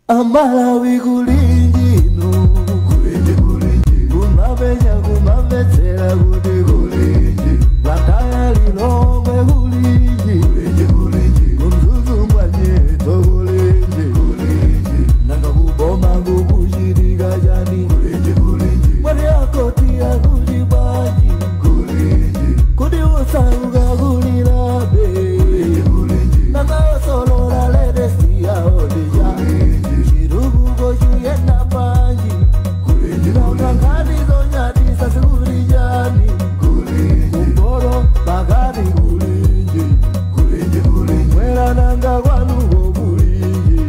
Amalawi kulinji inu, kulinji kulinji, kumapenya kumamvetsera kuti kulinji, Blantyre Lilongwe kulinji, kulinji kulinji, kuMzuzu Mwanyeto kulinji, kulinji, nanga kuboma kukuchitika chani, kulinji kulinji, mwati akoti akuti bwanji, kulinji, kuti osauka kulilabe, kulinji kulinji, nanga osolola latest yaodija, chirukuko chiyenda panji, nanga nkhani zonyadisa sikulijani, kumporo pakati kulinji, mwera nanga kwanuko kulinji,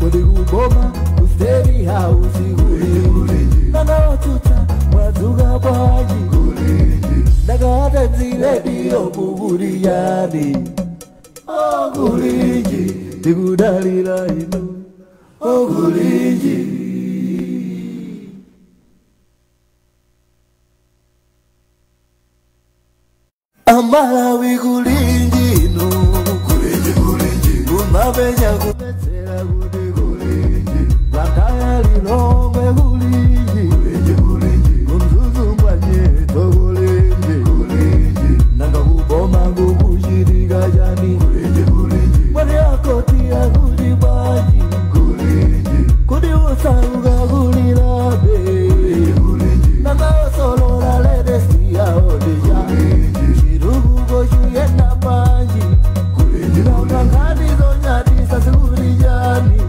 kodi kuboma ku State House kulinji, nanga otsutsa mwadzuka bwanji, ndakatadzilediyo kukuliyani, okulinji tikudalira inu, okulinji. Amalawi kulinji inu, kulinji kulinji, kumapenya kumetsera kuti kulinji, Blantyre Lilongwe kulinji, kulinji kulinji, kuMzuzu Mwanyeto kulinji, kulinji, nanga kuboma kukuchitika chani, kulinji kulinji, mwati akoti akuti bwanji, kulinji, kuti osauka kulilabe, kulinji kulinji, nanga osolola latest yaodija, chirukuko chiyenda panji, nanga nkhani zonyadisa sikulijani,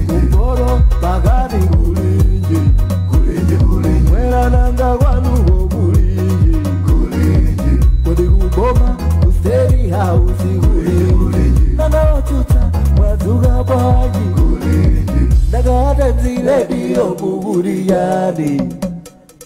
kumporo pakati kulinji, mwera nanga kwanuko kulinji, kodi kuboma ku State House kulinji, nanga otsutsa mwadzuka bwanji, ndakatadzilediyo kukuliyani,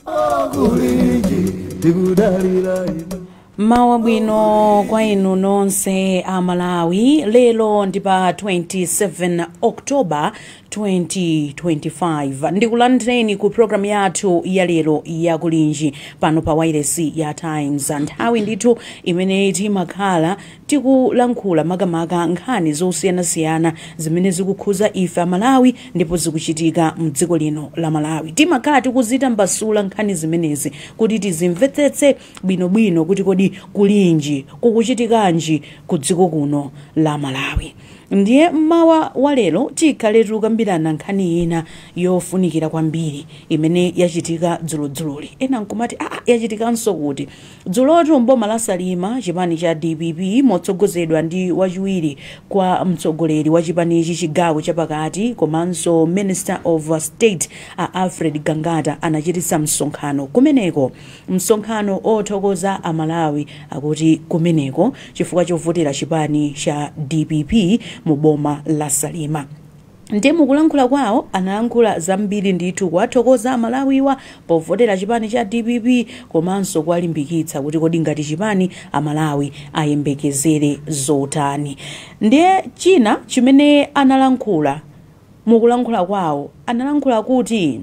okulinji tikudalira inu. Mawa bwino kwa inu nonse a Malawi. Lero ndi pa 27 October 2025. Ndikulandireni ku program yathu ya lero ya Kulinji pano pa wireless ya Times. Nthawi ndithu imene timakhala tikulankhula makamaka nkhani zosiyanasiyana zimene zikukhuza ife Amalawi ndipo zikuchitika mdziko lino la Malawi. Timakhala tikuzitambasula nkhani zimenezi kuti tizimvetsetse bwinobwino kuti kodi kulinji kukuchitikanji ku dziko kuno la Malawi. Ndiye mmawa wa lero tikhale tikukambirana nkhani ina yofunikira kwambiri imene yachitika dzulodzuloli. Ena nkumati yachitikanso kuti dzulotu mboma la Salima chipani cha DPP motsogozedwa ndi wachiwiri kwa mtsogoleri wa chipanichi chigawo chapakati komanso Minister of State Alfred Gangata anachititsa msonkhano kumeneko, msonkhano othokoza Amalawi akuti kumeneko chifukwa chovotera chipani cha DPP mu boma la Salima. Ndiye mukulankhula kwawo analankhula zambiri ndithu kuwathokoza Amalawiwa povotera chipani cha DPP komanso kuwalimbikitsa kuti kodi ngati chipani Amalawi ayembekezere zotani. Ndiye china chimene analankhula mukulankhula kwawo analankhula kuti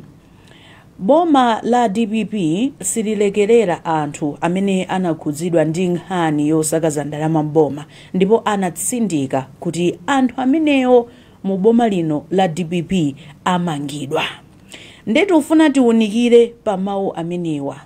boma la DPP sililekerera anthu amene anakhudzidwa ndi nkhani yosakaza ndalama mboma, ndipo anatsindika kuti anthu amenewo mu boma lino la DPP amangidwa. Ndetu ufuna tiwunikire pa mawu amenewa.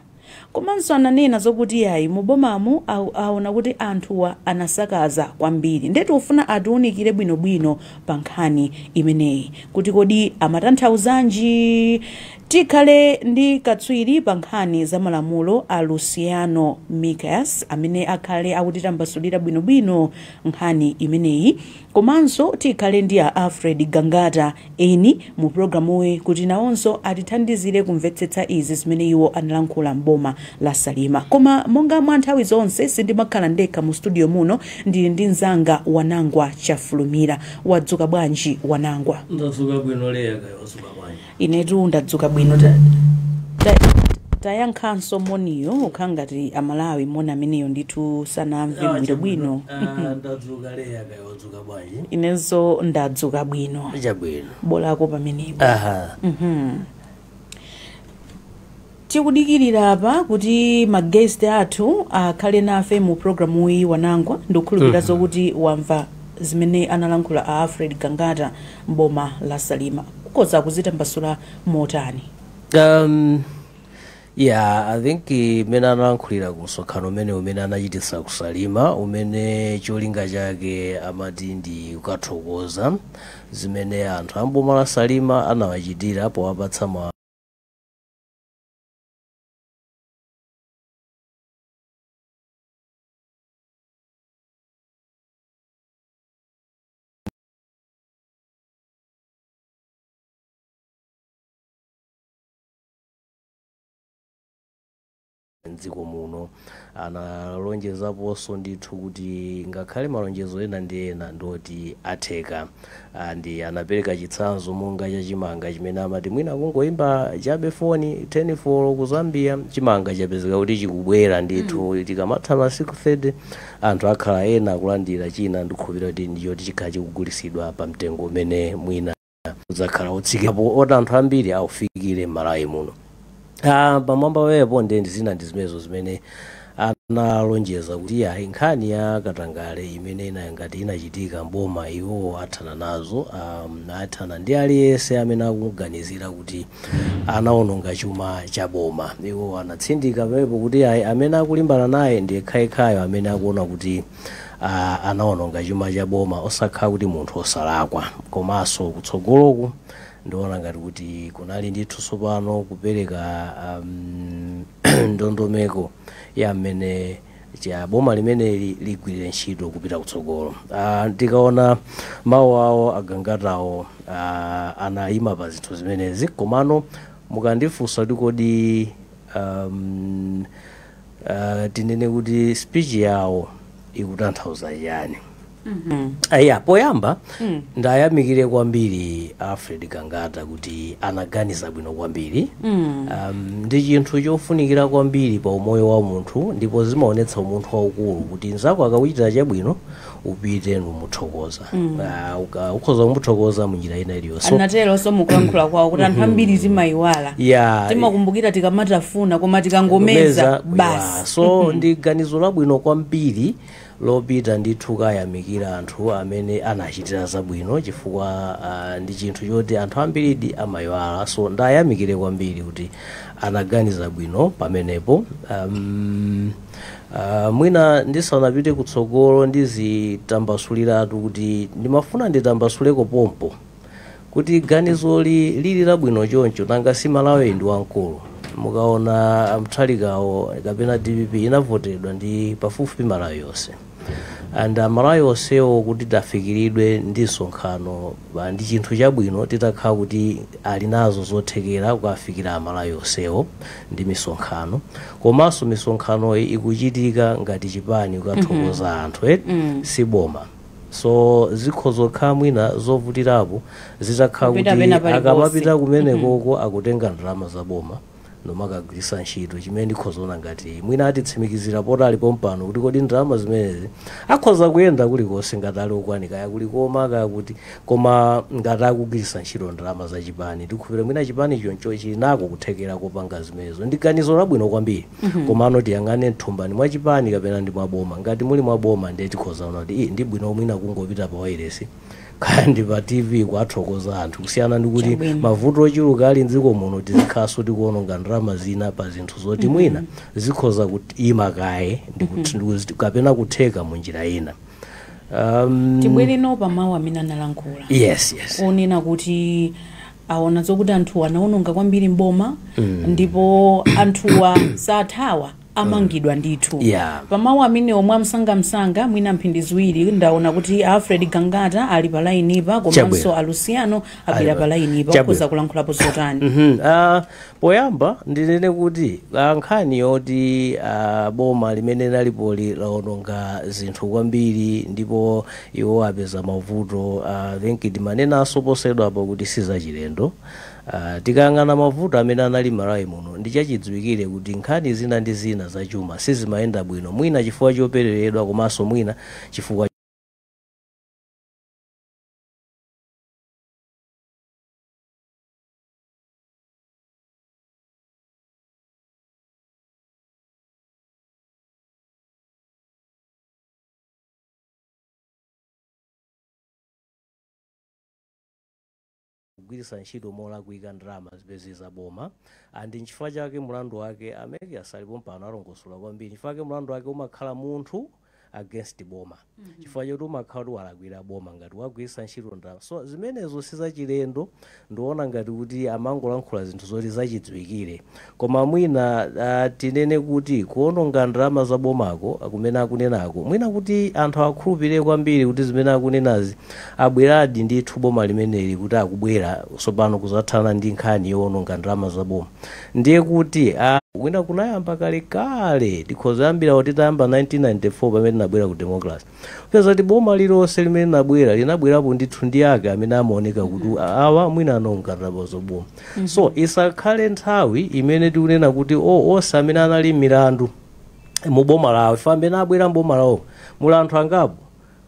Komanso ananena zokuti yayi mu bomamu aona kuti anthuwa anasakaza kwambiri. Ndetu ufuna atiwunikire bwinobwino pa nkhani imeneyi kuti kodi amatanthauzanji. Tikhale ndi katswiri pa nkhani za malamulo a Luciano Micas amene akhale akutitambasulira bwinobwino nkhani imeneyi. Komanso tikhale ndi a Alfred Gangata eni mu programuyi kuti nawonso atithandizire kumvetsetsa izi zimene iwo analankhula mboma la Salima. Koma monga mwa nthawi zonse sindimakhala ndekha mu studio muno, ndili ndi mzanga Wanangwa Chafulumira. Wadzuka bwanji Wanangwa? Ndadzuka bwino Leya, kaya wadzuka bwanji? Inetu ndadzuka bwino. Tayankhanso moniyo ukhala ngati Amalawi moni ameneyo ndithu sanamve bwinobwino. Ndadzuka Leya, kaya wadzuka bwanji? Inenso ndadzuka bwino. Chabwino. Bolako pamenepo. Aha. Tikudikirira apa kuti ma guest athu akhale nafe mu programu iyi. Wanangwa, ndikukhulupirira zokuti wamva Zimene analankhula a Alfred Gangata mboma la Salima, kukoza kuzitambasula motani? Yeah, I think imene analankhulira ku msonkhano umene anachititsa kuSalima, umene cholinga chake amati ndi kukathokoza zimene anthu amboma la Salima anawachitira powapatsa ma mdziko muno. Analonjezaponso ndithu kuti ngakhale malonjezo ena ndi ena ndoti atheka, ndi anapereka chitsanzo monga cha chimanga chimene amati mwina kungoyimba chabe foni 10 ku Zambia, chimanga chapezeka kuti chikubwera ndithu. Tikamatha masiku 30 anthu akhala ena akulandira china, ndikukhulupirira kuti ndichoti chikhala chikugulisidwa pa mtengo umene mwina udzakhala utsikapo oti anthu ambiri aufikire m'Malawi muno. Pamwamba pepo ndi zina ndi zimenezo zimene analonjeza kuti ayi, nkhani ya katangale imene ina ngati inachitika mboma, iwowo athana nazo, athana ndi aliyense amene akuganizira kuti anaononga chuma cha boma. Iwowo anatsindika pamenepo kuti ayi, amene akulimbana naye ndi yekhayekhayo amene akuona kuti anaononga chuma cha boma, osakhala kuti munthu osalakwa. Komanso kutsogoloku ndiona ngati kuti kunali ndithu tsopano kupereka ndondomeko ya mmene cha boma limeneli ligwirire ntchito kupita kutsogolo. Tikaona mawu awo aGangatawo, anayima pa zinthu zimenezi. Komano mukandifunsa kuti kodi tinene kuti speech yawo ikutanthauza chiyani? Aya, poyamba ndayamikire kwambiri Alfred Gangata kuti anaganiza bwino kwambiri. Ndi chinthu chofunikira kwambiri pa umoyo wa munthu, ndipo zimaonetsa umunthu waukulu kuti nzako akakuchitira chabwino upite numuthokoza. Ukhoza kumuthokoza munjira ina iliyonse. Anateronso mukulankhula kwawo kuti anthu ambiri timayiwala, timakumbukira tikamatafuna, koma tikangomeza Kumeza, basi. So ndi ganizo labwino kwambiri lopita ndithu kayamikira anthu amene anachitira zabwino, chifukwa ndi chinthu choti anthu ambiridi amayiwala. So ndayamikire kwambiri kuti anaganiza bwino pamenepo. Mwina ndisanapite kutsogolo ndizitambasuliratu kuti ndimafuna nditambasuleko pompo kuti ganizoli lili labwino choncho, nanga si Malawi ndi wamkulu? Mukaona Mthalikawo kapena DPP inavotedwa ndi pafupifupi Malawi yonse, and Malawi onsewo kuti tafikiridwe ndi msonkhano, ndi chinthu chabwino titakhala kuti ali nazo zothekera kukafikira Amalawi onsewo ndi misonkhano. Komanso misonkhanoyi ikuchitika ngati chipani kukathokoza anthu, eh? Si boma, so zikhoza kukhala mwina zovutirapo zitakhala kupita kuti pena paliponse. Akamapita kumenekoko akutenga ndalama za boma nomakagwiritsa ntchito, chimene ndikhozaona ngati mwina atitsimikizira poti alipo mpano kuti kodi ndalama zimenezi akhoza kuyenda kulikonse ngati ali okwanika, kaya kulikoma kaya kuti, koma ngati akugwiritsa ntchito ndalama za chipani, ndikukhulupirira mwina chipani choncho chili nako kuthekera kopanga zimenezo. Ndi ganizo labwino kwambiri, komano tiyang'ane mthumbani mwa chipani kapena ndi mwa boma. Ngati muli mwa boma, ndiye tikhozaona kuti ndi bwino mwina kungopita pa wailesi kaya ndi pa TV kuwathokoza anthu, kusiyana ndi kuti Chabwino. mavuto ochuluka ali mdziko muno tizikhalanso tikuononga ndalama zina pa zinthu zoti mwina zikhoza kuima kaye kapena kutheka munjira ina. Tibwereno pa mawu amene analankhula Yes. onena kuti aona zokuti anthu anaononga kwambiri mboma, ndipo anthuwa sathawa, amangidwa ndithu. Pamawu amene omwe amsangamsanga, mwina mphindi 2, ndaona kuti Alfred Gangata ali pa lainipa, komanso Chabwino. a Luciano apita Ali pa lainipa. Chabwino. Ukhoza kulankhulapo zotani? Poyamba ndinene kuti nkhani yoti boma limene lalipoli laononga zinthu kwambiri ndipo iwo apeza mavuto, I think timanenanso posachedwapa kuti sizachilendo. Tikayang'ana mavuto amene anali Malawi muno, ndi chachidziwikire kuti nkhani zina ndi zina zachuma sizimayenda bwino, mwina chifukwa chopereredwa, komanso mwina chifukwa Kugwiritsa ntchito molakwika ndalama zipezi zaboma, and nchifukwa chake mulandu wake amene asalipo mpano alongosola kwambiri. Chifukwa chake mulandu wake umakhala munthu against boma, chifukwa choti umakhala kuti walakwira boma ngati wagwiritsa ntchito ndalama. So zimenezo sizachilendo, ndiona ngati kuti amangolankhula zinthu zoti zachidziwikire. Koma mwina tinene kuti kuononga ndalama za bomako kumene akunenako, mwina kuti anthu akhulupirire kwambiri kuti zimene akunenazi abweradi ndithu boma limeneli, kuti akubwera tsopano kuzathana ndi nkhani yowononga ndalama za boma, ndiye kuti mwina kunayamba kalekale. Tikhoza yambira kuti tayamba 1994 pamene tinabwera ku democracy, kupeza kuti boma lilonse limene linabwera linabwerapo ndithu ndi ake amene amaoneka kuti awa mwina anonga ndalama za boma. So isakhale nthawi imene tikunena kuti onse amene anali milandu mu boma lawo, ife amene abwera mboma lawo muli anthu angapo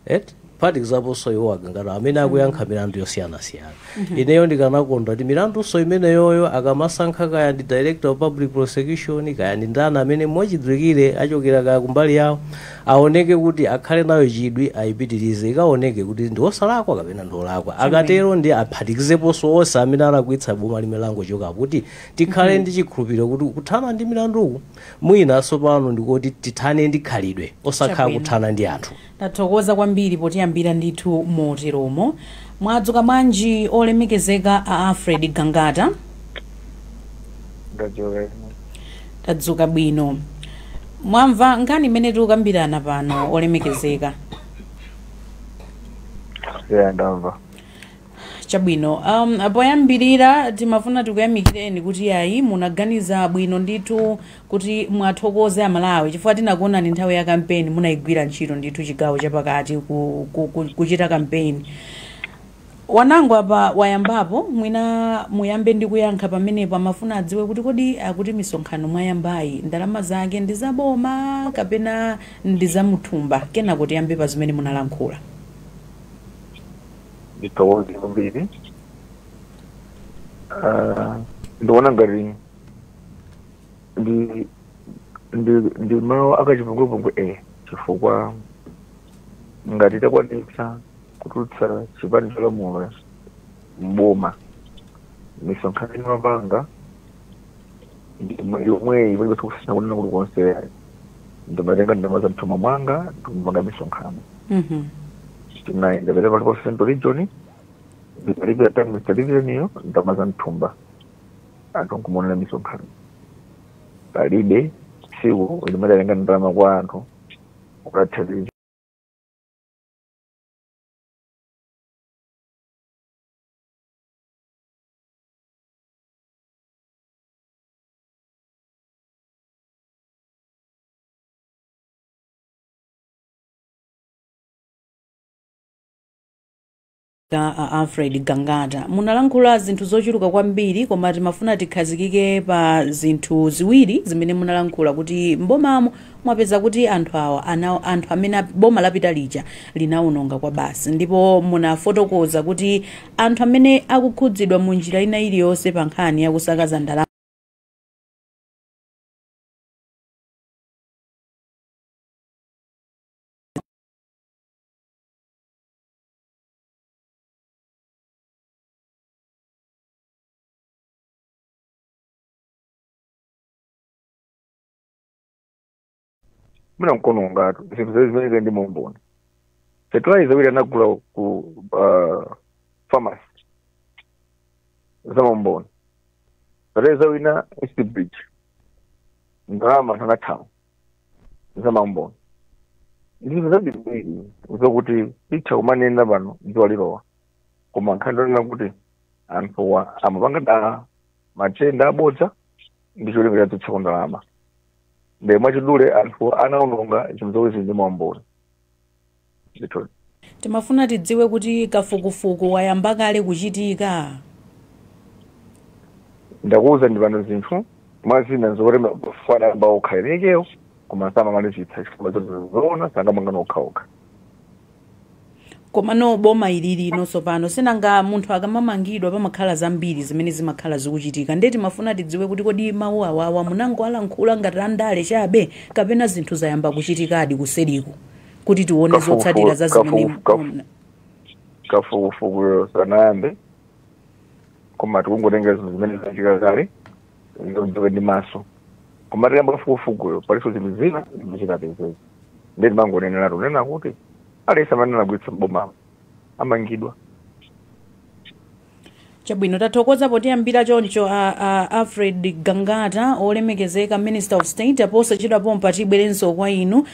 eti, phatikizaponso iwo agangata amene akuyankha milandu yosiyanasiyana. Ineyo ndikanakonda kuti milandunso imeneyoyo akamasankha, kaya ndi Director of Public Prosecution, kaya ndi ndani amene mwachidziwikire achokera kaya kumbali yawo, aoneke kuti akhale nayo chidwi, ayipitirize, ikaoneke kuti ndi osalakwa kapena ndi olakwa. Akatero ndi aphatikizeponso onse amene alakwitsa boma limene langochoka, kuti tikhale ndi chikhulupiriro kuti kuthana ndi milanduku mwina tsopano ndikuti tithane ndi khalidwe, osakhala kuthana ndi anthu. Tathokoza kwambiri potiyambira ndithu moteromo. Mwadzuka bwanji, olemekezeka a Alfred Gangata? Ndadzuka. Tadzuka bwino. Mwamva nkhani imene tikukambirana pano, olemekezeka? Ya, ndamva. Chabwino. Poyambirira timafuna tikuyamikireni kuti ayi, munaganiza bwino ndithu kuti mwathokoze Amalawi, chifukwa tinakuonani nthawi ya kampeni, munayigwira ntchito ndithu chigawo chapakati kuchita kampeni. Wanango apa wayambapo, mwina muyambe ndi kuyankha pamenepo. Amafuna adziwe kuti kodi akuti misonkhano mwayambayi ndalama zake ndi zaboma kapena ndi zamuthumba? Kenako tiyambe pa zimene munalankhula. Ndithokoze kwambiri. Ndikuona ngati ndi mawu akachipongwepongwe, chifukwa ngati takwanitsa kutulutsa chipani cholamula mboma, misonkhano imapanga yomweyi palibe kusina kunena kuti konse ndimatenga ndalama za mthumba mwanga ndikumanga misonkhano. Tinayenda pene palipo Central Region, ndipalipira Times Television iyo, ndalama za mthumba, anthu nkumaonera misonkhano. Palibe tsiku limadatenga ndalama kwa anthu kukathandiza. Alfred Gangata, munalankhula zinthu zochuluka kwambiri, koma timafuna tikhazikike pa zinthu ziwiri zimene munalankhula, kuti mbomamo mwapeza kuti anthu awa anthu amene boma lapita lija linawononga kwa basi, ndipo munafotokoza kuti anthu amene akukhudzidwa mu njira ina iliyonse pa nkhani yakusakaza ndalama Mina mkono ngatu zinthu zimene zimene ndi mumboni, fertilizer wili anagula ku pharmacy za mumboni, fertilizer wina East Bridge, ndalama anthu anathawa za mamboni. Zinthu zambiri zokuti itha kumanena pano dzuwa lilowa, koma nkhani ndonena kuti anthuwa amapanga dala matenda abodza ndi cholinga chatsitsa ndalama. Ndi mwachidule, anthu anaononga zinthu zokuti zili ndi maumboni ndithu. Timafuna tidziwe kuti kafukufuku wayamba kale kuchitika? Ndakuwuza ndi pano, zinthu mwazina zokuti fana okha inekeyo, koma samamalizitsa chifukwa zoti zoona sangamangana okhaokha. Komano boma ilili linonso pano, sinanga munthu akamamangidwa pamakhala zambiri zimene zimakhala zikuchitika, ndiye timafuna tidziwe kuti kodi mawu awawa munangoalankhula ngati andale chabe, kapena zinthu zayamba kuchitikadi kuseriku, kuti tione zotsatira za zimene Kafukufuku sanayambe. Koma tikungotenga zinthu zimene zachitika kale zikudziwe ndi maso, koma tikayamba kafukufukuyo palinso zinthu zina zimene zikapezeka. Ndi timangoneneratu kunena kuti aliyense amene anagwiritsa mbomamo amangidwa. Chabwino, tathokoza potiyambira choncho a Alfred Gangata, olemekezeka Minister of State. Aposachedwa pompa tibwerenso kwa inu.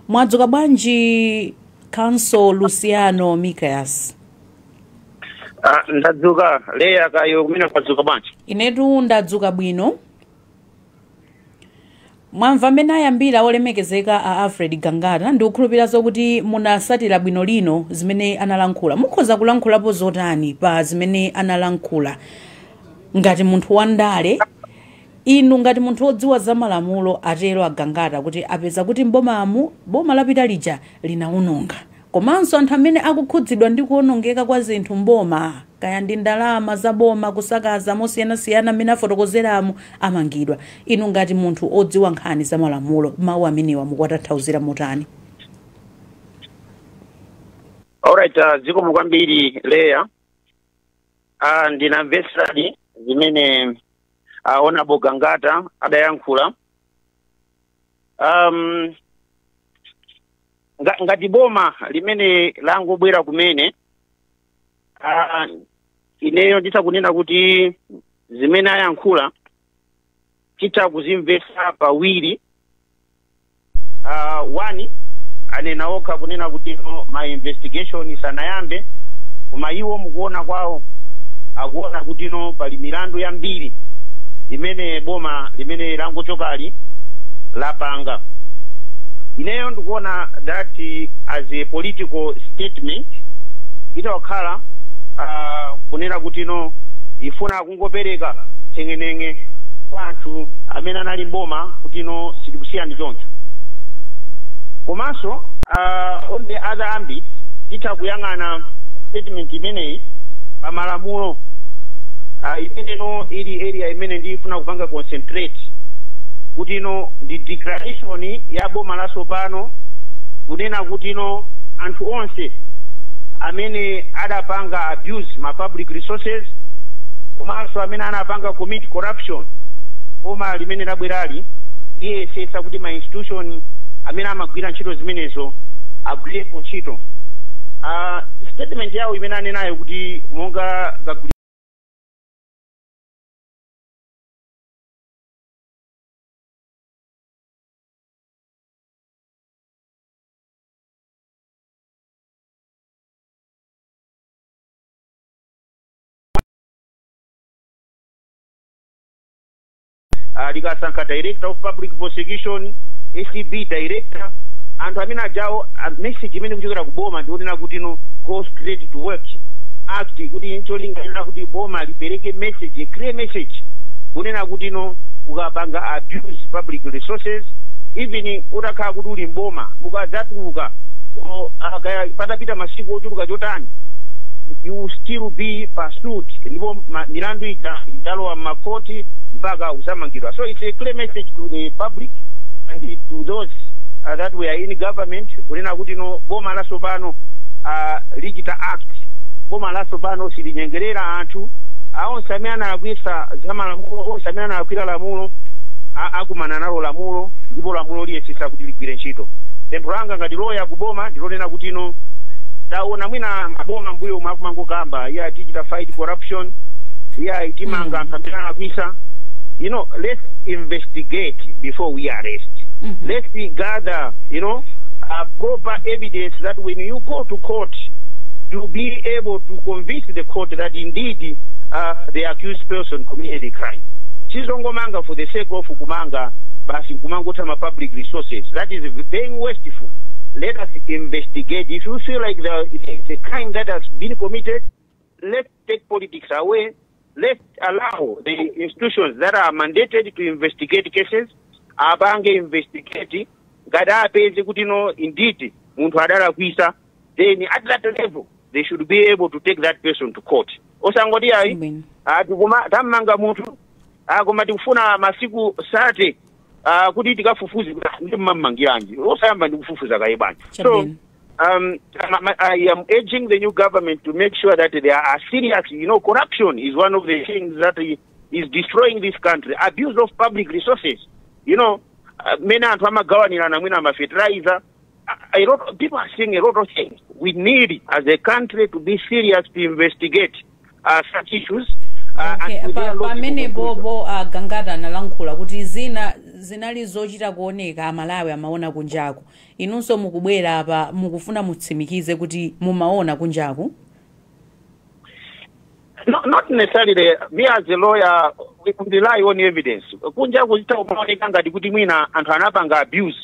Mwadzuka bwanji, Counsel Luciano Micas? Ah, ndadzuka leya kayo kumene kwadzuka bwanji? Inetu ndadzuka bwino. Mwamva mmene ayambira olemekezeka a Alfred Gangata, ndikukhulupirira zokuti munasatira bwino lino zimene analankhula. Mukhoza kulankhulapo zotani pa zimene analankhula ngati munthu wandale, inu ngati munthu wodziwa za malamulo? Atero agangata kuti apeza kuti mbomamu boma lapita lija linawononga, komanso anthu amene akukhudzidwa ndi kuwonongeka kwa zinthu mboma, kaya ndi ndalama za boma, kusakaza mosiyanasiyana amene afotokozeramo, amangidwa. Inu ngati munthu odziwa nkhani za malamulo, mawu amenewa mukuwatanthauzira motani? Alright, zikomo kwambiri leya. Ndinamvetseradi zimene Honorable Gangata adayankhula. Ngati boma limene langobwera kumene, ineyo nditha kuti zimene ayankhula titha kuzimvetsa pawiri. One, anena okha kunena kuti no, ma investigation sanayambe, koma iwo mukuona kwawo akuona kuti no, pali milandu yambiri imene boma limene langochokali lapanga. Ineyo ndikuona that as a political statement, itakhala kunena kuti no, ifuna kungopereka thengenenge kwa anthu amene anali mboma kuti no, sitikusiyani choncho. Komanso on the other ambit, titha kuyang'ana statement imeneyi pamalamulo, imeneno ili area imene ndifuna kupanga concentrate, kuti ino ndi declaration ya boma latsopano kunena kuti ino anthu onse amene adapanga abuse ma public resources komanso amene anapanga commit corruption, boma limene labwerali liyesetsa kuti ma institution amene amagwira ntchito zimenezo agwirepo ntchito. Statement yawo imene anenayo kuti monga kaguli likasankha Director of Public Prosecution, ACB director, anthu amene ajawo, message imene kuchokera ku boma ndikunena kuti no, go straight to work, act, kuti ncholingalira kuti boma lipereke message, a clear message kunena kuti no, ukapanga abuse public resources, even utakhala kuti uli mboma, mukadzatuluka patapita masiku ochuluka chotani, you will still be pursued, ndipo milandu ija idzalowa m'makhoti mpaka usamangidwa. So it's a clear message to the public and to those that were in government kunena kuti no, boma latsopano lichita act. Boma latsopano silinyengerera anthu. Onse amene analakwitsa za malamulo, onse amene analakwira lamulo, akumana nalo lamulo, ndipo lamulo liyesesa kuti ligwire ntchito. Pempho langa ngati loya kuboma ndilonena kuti no, taona mwina maboma mbuyo omwe akumangokamba, iya, tichita fight corruption, iya, itimanga anthu amene analakwitsa. Let's investigate before we arrest. Let's gather proper evidence that when you go to court, to be able to convince the court that indeed the accused person committed a crime. Sizongomanga for the sake of kumanga basi, kumangotha ma public resources. That is being wasteful. Let us investigate. If you feel like there is a crime that has been committed, let's take politics away. Let's allow the institutions that are mandated to investigate cases apange investigate. Ngati apeze kuti no, indeed munthu adalakwisa, then at that level they should be able to take that person to court, osangoti ayi, Bwino. Tikuma tammanga munthu, koma tikufuna masiku 30 kuti tikafufuze. Kuti ndi mmammangiranji osayamba ndi kufufuza kaye bwanji? So Chabwino. I am urging the new government to make sure that they are serious. Corruption is one of the things that is destroying this country. Abuse of public resources. Mene anthu amagawanirana mwina amafertilizer. A lot of people are saying a lot of things. We need, as a country, to be serious to investigate such issues. Okay, and to their logical pamene conclusion. Bobo Gangata analankhula kuti zina zinali zochita kuoneka, Amalawi amaona kunjaku. Inunso mukubwera apa, mukufuna mutsimikize kuti mumaona kunjaku? No, not necessarily. Me as a lawyer, we can rely on evidence. Kunja kuchita kumaoneka ngati kuti mwina anthu anapanga abuse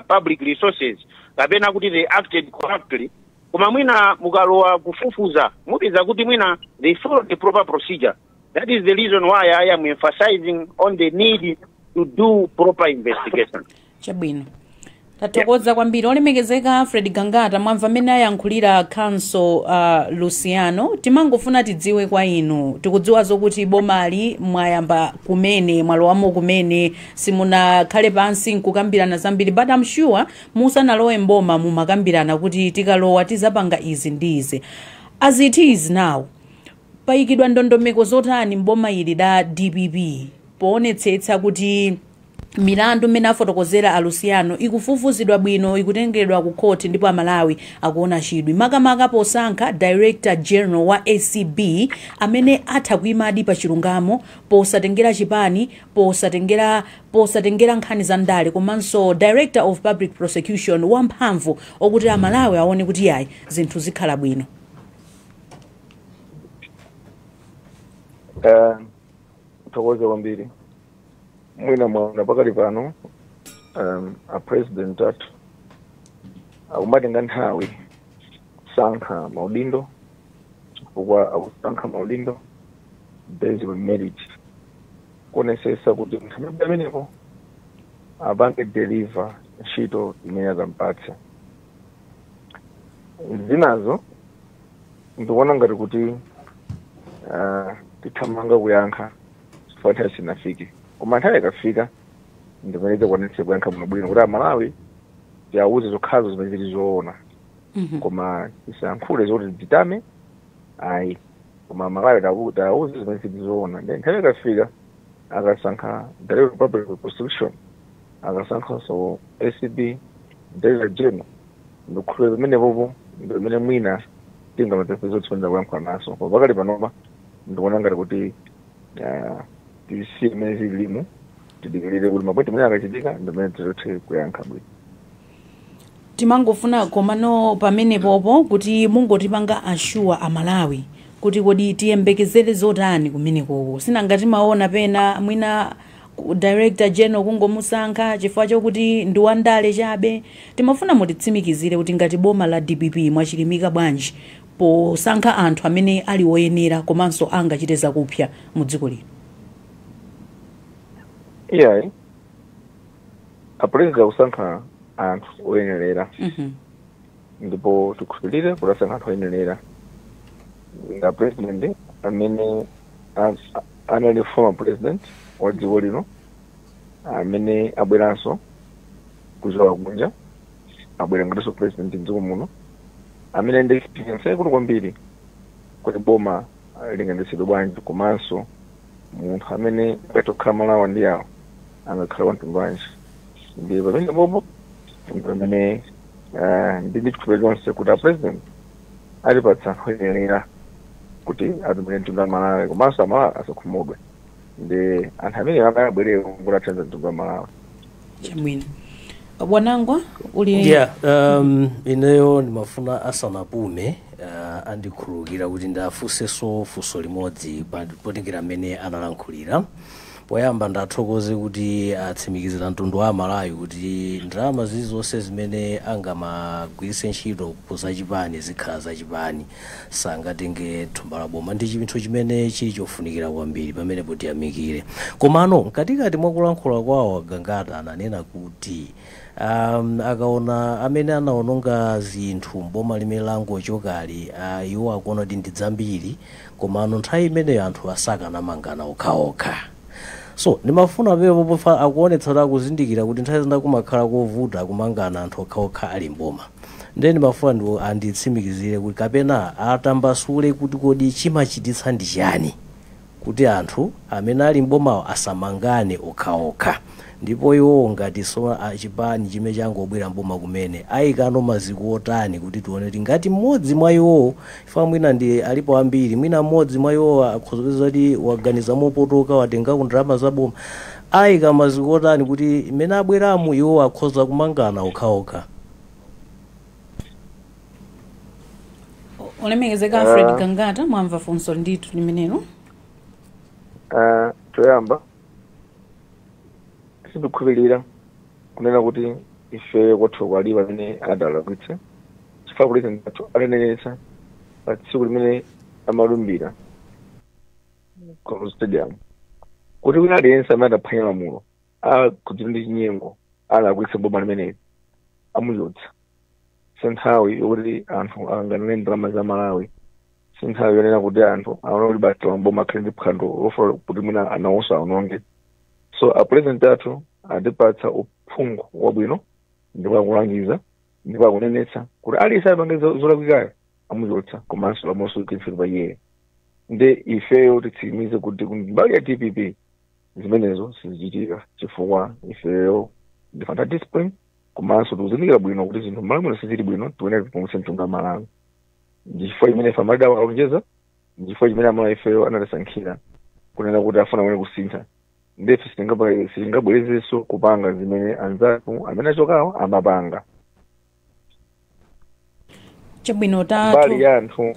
public resources, kapena kuti they acted corruptly. Koma mwina mukalowa kufufuza, mupeza kuti mwina they followed the proper procedure. That is the reason why I am emphasizing on the need to do proper investigation. Chabwino, tathokoza kwambiri, olemekezeka Fred Gangata. Mwamva mmene ayankhulira Counsel Luciano. Timangofuna tidziwe kwa inu, tikudziwa zokuti bomali mwayamba kumene, mwalowamo kumene, simunakhale pansi nkukambirana zambiri, but I'm sure musanalowe mboma mumakambirana kuti tikalowa tizapanga izi ndi izi. As it is now, payikidwa ndondomeko zotani mboma ili la DPP poonetsetsa kuti milandu mmene afotokozera a Luciano ikufufuzidwa bwino, ikutengedwa ku khoti, ndipo Amalawi akuona chidwi makamaka posankha Director General wa ACB amene atha kuyimadi pa chilungamo, posatengera chipani, posatengera nkhani za ndale, komanso Director of Public Prosecution wamphamvu okuti Amalawi aone kuti yayi, zinthu zikhala bwino? Thokoze kwambiri. Mwina mwaona pakali pano a president athu akumatenga nthawi kusankha maudindo, chifukwa akusankha maudindo based on merit, kuonesesa kuti munthu amene amenepo apange deliver ntchito imene azampatse. Zinazo ndikuona ngati kuti tithamanga kuyankha chifukwa nthawi sinafike, koma nthawi ikafika ndimene tikwanitse kuyankha bwinobwino kuti Amalawi tiawuze zokhazo zimene zili zoona. Koma tisayankhule zoti titame, ayi, koma Amalawi tiawuze zimene zili zoona. Ndi nthawi ikafika, akasankha Director of Public Prosecution, akasankhanso ACB Director General, ndikukhulupirira pamenepopo ndi pamene mwina tingamapepeza zoti tifanira kuyankhula naso. Koma pakali panopa ndikuona ngati kuti tisiye imene zililimu, tidikirire kuti mapweti amene akachitika ndi pamene tizothe kuyankha bwino. Timangofuna komano pamenepopo kuti mungotipanga assure Amalawi kuti kodi tiyembekezere zotani kumenekoko. Sinanga timaona pena mwina Director General kungomusankha chifukwa chokuti ndi wandale chabe. Timafuna mutitsimikizire kuti ngati boma la DPP mwachilimika bwanji posankha anthu amene ali woyenera komanso angachite zakupsa mu dziko lino. Iyayi, apresident akusankha anthu oyenerera, ndipo tikhulupirire kuti asankha anthu oyenerera. Nga president amene anali former president wa dziko lino, amene abweranso kuchoka kunja, abwera ngatinso president mdziko muno, amene ndi experience yaikulu kwambiri kuti boma lingayendetsedwe bwanji, komanso munthu amene akatokhala Malawi ndi yawo angakhala wamtundu wanji. Ndi pamene popo pamene ndi chikhulupiriro chonse kuti a president atipatsa anthu oyenerera kuti atumikire mtundu wa Malawi, komanso Amalawi asakhumudwe ndi anthu amene abwerere kuti athandize mtundu wa Malawi. Chabwino. Bwanangwa uli? Yeah, ineyo ndimafuna asanapume, andikhululukira kuti ndafunsenso funso limodzi potengera mmene analankhulira. Poyamba ndathokoze kuti atsimikizira mtundu wa Amalawi kuti ndalama zilizonse zimene angamagwiritse ntchito zachipani zikhala zachipani, sangatenge thumba la boma. Ndi chinthu chimene chili chofunikira kwambiri, pamenepo tiyamikire. Komano mkatikati mwa kulankhula kwawo Gangata ananena kuti akaona amene anaononga zinthu mboma limene langochokali, iwo akuona kuti ndi zambiri, komano nthawi imeneyo anthu asakanamangana okhaokha. So ndimafuna pamenepo pofa akuonetsa kuti akuzindikira kuti nthawi zina kumakhala kovuta kumangana anthu okhaokha ali mboma. Then mafuna ndi anditsimikizire kuti kapena atambasule kuti kodi chimachititsa ndi chani kuti anthu amene ali mbomawo asamangane okhaokha, ndipo iwo ngati so chipani chimene changobwera mboma kumene ayikano maziko otani kuti tione kuti ngati mmodzi mwa iwowo, ifa mwina ndi alipo ambiri, mwina mmodzi mwa iwowo akhozopeza kuti waganiza mopotoka, watengako ndalama zaboma, ayika maziko otani kuti mmene abweramu iwowo akhoza kumangana okhaokha? Olemekezeka Alfred Gangata, mwamva funso ndithu limenelo. Choyamba, sindikukhulupirira kunena kuti ife kwathu kwalipo amene adalakwitsa, chifukwa kuti athu atanenetsa pa tsiku limene amalumbira ku stadium kuti wina aliyense amene adaphwanya lamulo, akudzira ndi chinyengo, alakwitsa boma limeneli, amuchotsa. Si nthawi yokuti anthu akanganire ndalama za Malawi, si nthawi yonena kuti anthu aona kuti basi boma akhale ndi phwando lofuna kuti mwina anawonso aononge. So a president athu atipatsa uphungu wabwino, ndipo akulangiza ndipo akunenetsa kuti aliyense apange zolakwikayo amuchotsa, komanso lamulo ntchito pa iyeyo. Nde ifeyo titsimikize kuti mbali ya DPP zimenezo sizichitika, chifukwa ifeyo ndife anthu a discipline, komanso tikuzindikira bwino kuti zinthu m'Malawi muno sizili bwino, tikuyenera tipulumutse mtundu wa Malawi. Ndichifukwa chimene ife amalida akalonjeza, ndichifukwa chimene Amalawi ifeyo anatisankhira kunena kuti afuna kuone kusintha. Ndefe sitingabwerezenso kupanga zimene anzathu amene achokawo amapanga. Chabwino, Mbali ya anthu,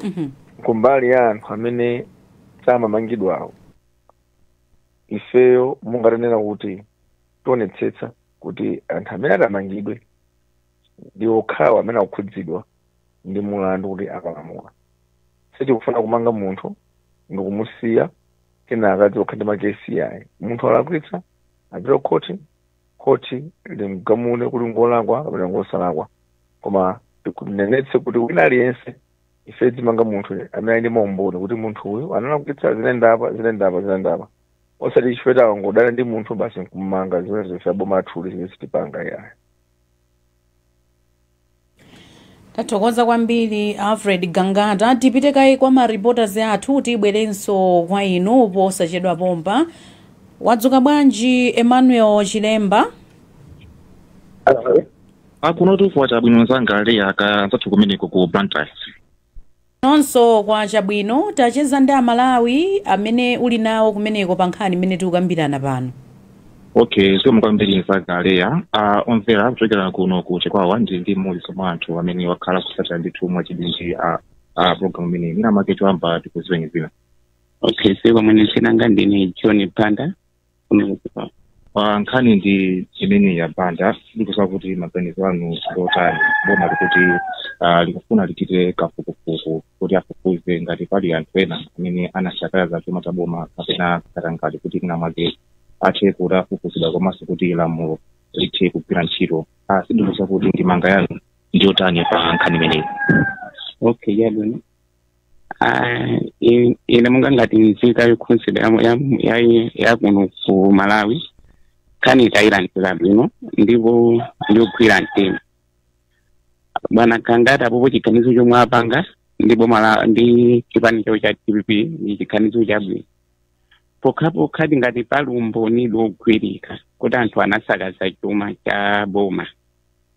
kumbali ya anthu amene samamangidwawo, ifeyo mungatanena kuti tionetsetsa kuti anthu amene atamangidwe ndi okhawo amene akukhudzidwa ndi mulandu kuti akalamula. Sitikufuna kumanga munthu ndikumusiya kenaka adzikhala ndi makesi ayi. Munthu alakwitsa, apite khoti, khoti limgamule kuti ngolakwa kapena ngosalakwa. Koma tikunenetse kuti wina aliyense, ife timanga munthu amene ali ndi maumboni kuti munthu uyu analakwitsa, zinendapa, zinendapa, zinendapa, osati chifukwa tangodana ndi munthu basi nkumanga. Zimene ife aboma athuli zimene sitipanga yayi. Tathokoza kwambiri, Alfred Gangata. Tipite kaye kwa ma reporters athu, tibwerenso kwa inu posachedwa pompa. Wadzuka bwanji, Emmanuel Chilemba? Akunotu kwacha bwino, nzanga Leya, kanzathu kumeneko ku Blantyre? Nonso kwacha bwino. Tacheza ndi Amalawi amene uli nawo kumeneko pa nkhani imene tikukambirana pano. Okay, zikomo kwambiri, nzanga Leya. Omvera, kuchokera kuno ku Chikwawa ndi mmodzi mwa anthu amene wakhala kusatira ndithu mwachidwi program imeneyi. Mina make choyamba tikuziweni zina. Okay, siko mwene sinanga ndine John Panda kuno kuchikwawa. Nkhani ndi imene ya Banda, ndikuza kuti maganizo anu ndotani? Boma likuti likufuna lichite kafukufuku kuti afufuze ngati pali anthu ena amene anasakaza chuma cha boma kapena katangale, kuti mwina mwake athe kuti afufuzidwa komanso kuti lamulo lithe kugwira ntchito. Sindikuza kuti ndimanga yanu ndiyotani pa nkhani imeneyi. Okay, yabwino. Ine monga ngati nzika yokhunzidwa ya kuno ku Malawi, nkhani tayilandira bwino ndipo ndikugwira mtima bwana Gangata apopo. Chiganizo chomwe apanga ndi boma la ndi chipani chawo cha DPP ndi chiganizo chabwino, pokhapokha ngati pali umboni wogwirika kuti anthu anasakaza chuma cha boma,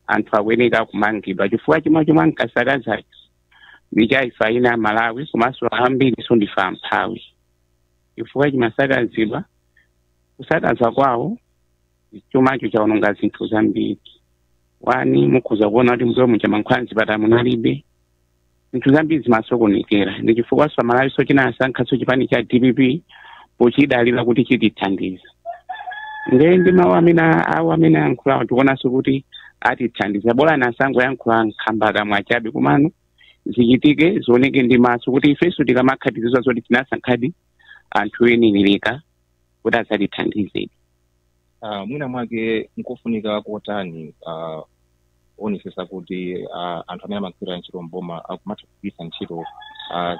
anthu akuyeneka kumangidwa, chifukwa chuma chomwe ankasakazacho ndi cha ife ena Malawi, komanso ambiri so ndife amphawi, chifukwa chimasakazidwa. Kusakaza kwawo chumacho chaononga zinthu zambiri. Wani mukhoza kuona kuti mbuyo muja mankhwala mzipatala munalibe, zinthu zambiri zimasokonekera. Ndi chifukwa so Amalawi so chinasankhaso chipani cha DPP pochidalira kuti chitithandiza. Nde ndi mawu amene awo amene ayankhulawo, tikuonanso kuti atithandiza. Bola nasangoyankhula nkhamba kamwa chabe, komano zichitike, zioneke ndi maso, kuti ifenso tikamakhatizizwa zoti tinasankhadi anthu oyenereka kuti adzatithandize. Mwina mwake nkofunika kotani onesesa kuti anthu amene amagwira ntchito mboma akumatha kugwiritsa ntchito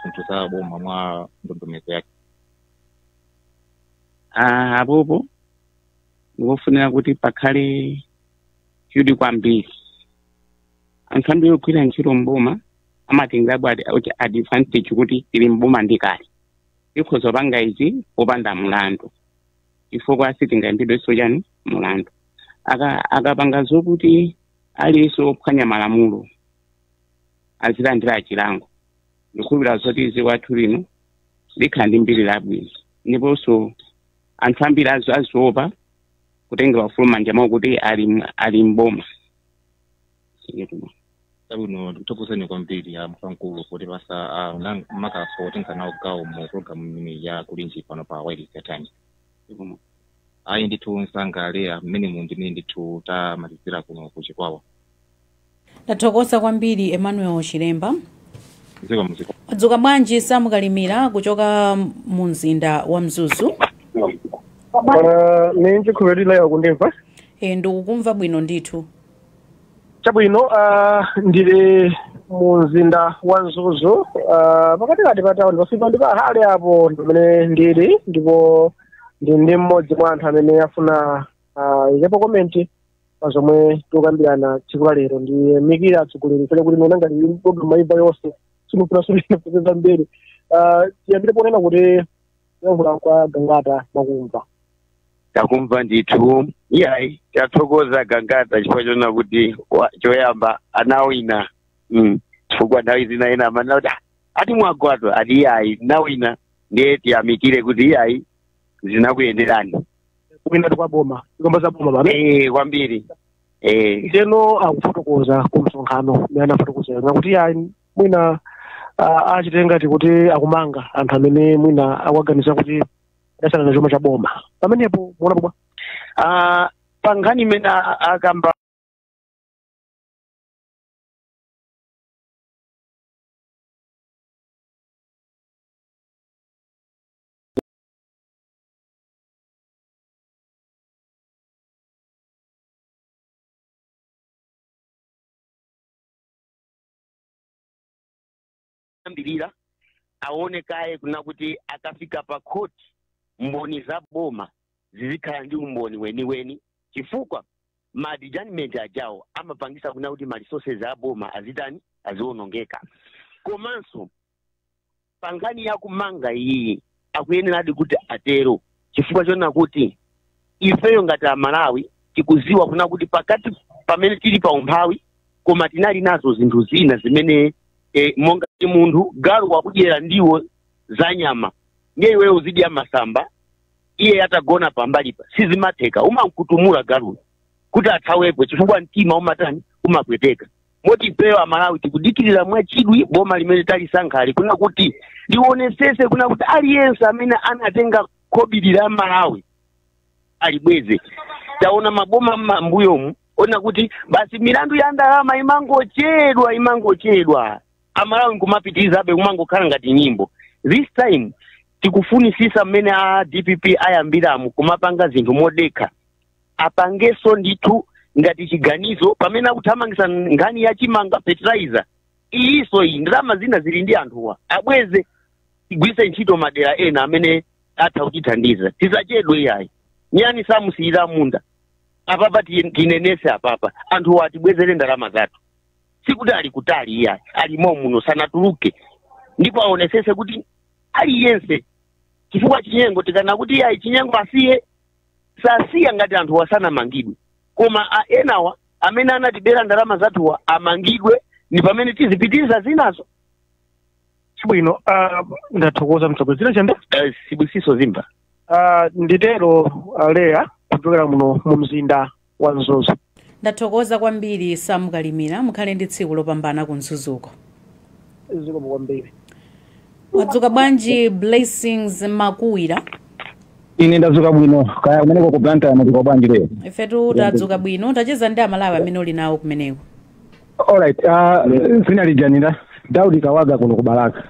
zinthu za boma mwa ndondomeko yake? Apopo ndikofunika kuti pakhale chidwi kwambiri. Anthu ambiri ogwira ntchito mboma amatengerapo advantage kuti tili mboma ndikale ikhoza kupanga izi popanda mulandu, chifukwa sitingayimbidwenso chani mulandu. Akapanga zokuti aliyense wophwanya malamulo azilandira chilango, ndikhulupirira zoti dziko lathu lino likhala ndi mbiri labwino, ndiponso anthu ambiri aziopa kutengera ufulu m'manja mwawo kuti ali mboma. Chabwino, ndikuthokozeni kwambiri mkulumkulu kuti pasa makaso otenga nawo gawo mu programu imene ya Kulinji pano pa Wireless ya Times. Ayi ndithu, msangaleya mmene mu ndimene ndithu tamalizira kuno kuchikwawa. Ndathokoza kwambiri, Emmanuel Chilemba. Ziko mziko. Wadzuka bwanji, Samukalimira, kuchoka mu mzinda wa Mzuzu? Ninji khulupirira kundimva? E, ndikukumva bwino ndithu. Chabwino, ndili mu mzinda wa Mzuzu, pakatikati pa tawuni, pafupi ndi pahale apo pamene ndili, ndipo ndi mmodzi mwa anthu amene afuna ikepo comment pa zomwe tikukambirana tsiku la lero. Ndi mikira atsogoleri fere kuti nona ngati program ayimva yonse sinufuna sunene zambiri. Tiyambire ponena kuti kuyankhula kwa Gangata mwakumva? Takumva ndithu. Iyayi, tathokoza Gangata chifukwa chona kuti choyamba anawina, chifukwa nthawi zina ena amanena kuti, "Ah, ati mwagwadwa," ati iyayi, nawina. Ndiye tiyamikire kuti iyayi, zinakuyenderani. Kuwina kwa boma, ikomba za boma pano. Eh, kwambiri, eh. Ndeno akufotokoza ku msonkhano umene anafotokozera kuti ayi, mwina achite ngati kuti akumanga anthu amene mwina akuganiza kuti adasana chuma cha boma. Pamenepo muona bwa? Pa nkhani imene akamba ambirira aone kaye kuna kuti akafika pa khoti mboni za boma zizikhala ndi umboni weniweni, chifukwa ma adjournment ajawo amapangisa kuna kuti ma resources a boma azitani, aziwonongeka. Komanso pangani yakumanga iyi, akuyeneradi kuti atero, chifukwa chona kuti ifeyo ngati Amalawi tikuziwa kuna kuti pakati pamene tili pa umphawi, koma tinali nazo zinthu zina zimene monga ti munthu galu wakudyera ndiwo za nyama, ndiye iweyo uzidya masamba, iye atagona pambalipa, sizimatheka. Umamkutumula galuyo kuti athawepo, chifukwa mtima umatani, umapweteka. Moti ifeyo Amalawi tikudikirira mwachidwi boma limene talisankhali kuna kuti lionesese kuna kuti aliyense amene anatenga khobiri la Malawi alibweze. Taona maboma mbuyomu ona kuti basi milandu ya ndalama imangochedwa, imangochedwa, Amalawi nkumapitirizabe kumangokhala ngati nyimbo. This time tikufunisisa mmene a DPP ayambiramu kumapanga zinthu modekha, apangeso ndithu ngati chiganizo pamene akuthamangisa nkhani ya chimanga, fertilizer iyiso, iyi ndalama zina zili ndi anthuwa abweze, tigwiritse ntchito madera ena amene atha kutithandiza. Tisachedwe iyayi. Nyani samusiyira munda. Apapa tinenese apapa, anthuwa atibwezere ndalama zathu. Sikuti ali kutali iyayi, alimo muno, sanatuluke. Ndipo aonesese kuti aliyense, chifukwa chinyengo tikana kuti iyayi, chinyengo asiye, sasiya ngati anthu wasanamangidwe. Koma enawa amene anatibera ndalama zathuwa amangidwe, ni pamene tizipitiriza zinazo. Chabwino, ndathokoza mtsogoleri. Zina chande? Sibusiso Zimba. Nditero Leya, kuchokera muno mu mzinda wa Mzuzu. Ndathokoza kwambiri, Samukalimira. Mukhale ndi tsiku lopambana ku Mzuzuko. Zikomo kwambiri. Wadzuka bwanji, Blessings Makuwira? Ine ndadzuka bwino, kaya kumeneko ku Blantyre mwadzuka bwanji lero? Ifetu tadzuka bwino. Tacheza ndi Amalawi amene uli nawo kumeneko. Alright, zina lijanira Daudi Kawaga kuno ku Balaka.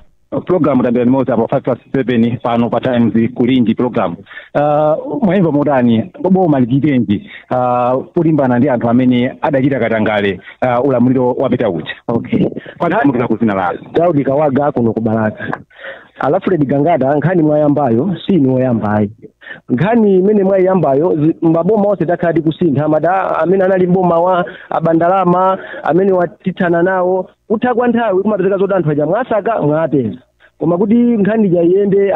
Program tambira limodzi apo 7:05 pano pa Times Kulinji program. Mwayimva motani, boma lichitenji kulimbana ndi anthu amene adachita katangale ulamuliro wapita uja? Okay. Kwanamukira kuzina lalo. Daudi Kawaga kuno ku Balaka. Alfred Gangata, nkhani mwayambayo si inu woyambayi. Nkhani imene mwayiyambayo, maboma onse takhala tikusintha mada amene anali mboma wa abandalama amene watithana nawo, kutha kwa nthawi kumapezeka zoti anthu aja mwasaka mwapeza, koma kuti nkhani ija iyende